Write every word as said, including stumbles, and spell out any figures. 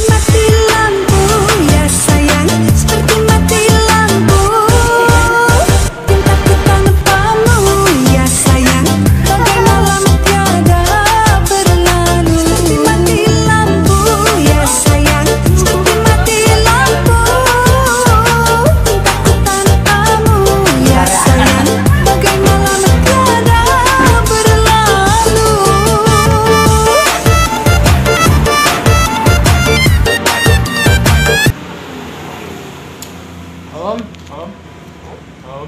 Mati lampu, ya sayang, seperti mati lampu. Cintaku tanpamu, ya sayang, bagai malam tiada berlalu. Seperti mati lampu, ya sayang, seperti mati lampu. Cintaku tanpamu, ya sayang, bagai malam tiada berlalu. Om, om, om.